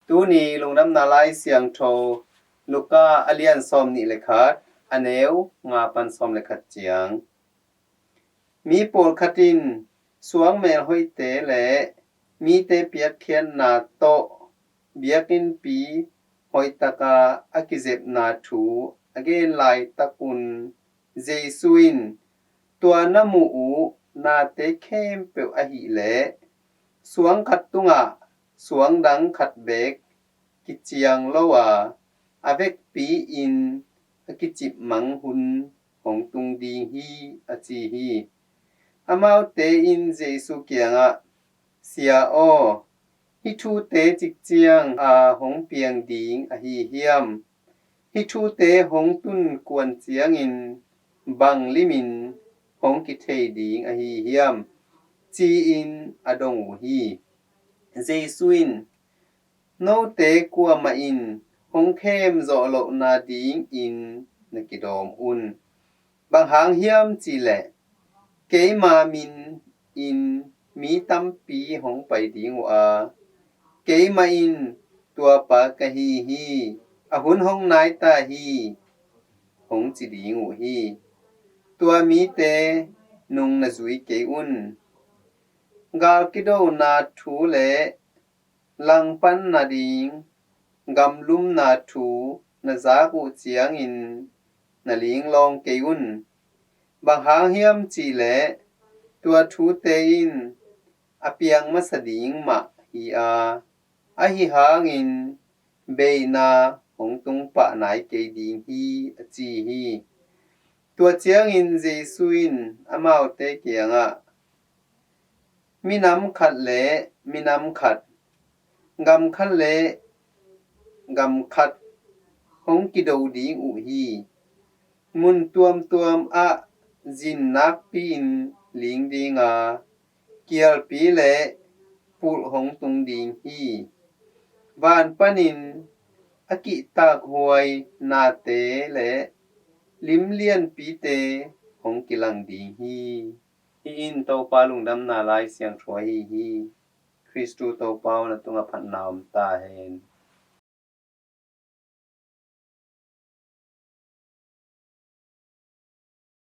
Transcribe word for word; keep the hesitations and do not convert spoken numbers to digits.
Tuni lungdamna lai siangtho Luka a lian sawm nih le khat, a neu nga pan sawm le khat ciang. Mi pawlkhat in suang melhoihte le mite piakkhiatna tawh biakinnpi hoihtaka a kizepna thu a gen laitakun Jesu in, "Tua na muh uh nate khempeuh ahih leh suang khat tungah suang dang khat beek kiciang lo a, a vekpi-in a kicipmang hun hong tung ding hi," a ci hi. Amaute in Jesu kiangah, "Sia aw, hih thute cikciang a hong piang ding ahi hiam? Hih thute hong tun kuan ciangin bang limin hong kithei ding ahi hiam?" ci-in a dong uh hi. Jesu in, "Note kuamah in hong khem zawh lohna dingin na kidawm un. Bang hang hiam cihleh, keima min in mi tampi hong pai ding uh a, 'Keimah in tua pa ka hi hi, a hun hong nai ta hi,' hong ci ding uh hi. Tua mite nung na zui kei un. Gal kidona thu le langpan nading gamlumna thu na zak uh ciangin na linglawng kei un. Bang hang hiam cihleh, tua thute in a piang masa ding mah hi a, ahi hangin beina hong tung pah nai kei ding hi," a ci hi. Tua ciangin Jesu in amaute kiangah, "Minam khat le minam khat, gam khat le gam khat hong kido ding uh hi. Mun tuamtuam ah zin nakpi-in ling ding a, kialpi le pulh hong tung ding hi. Van panin a kihtakhuai nate le limlianpite hong kilang ding hi." Hih in Topa lungdamna lai siangtho ahi hi. Khristu Topa aw, na tungah phatna om ta hen.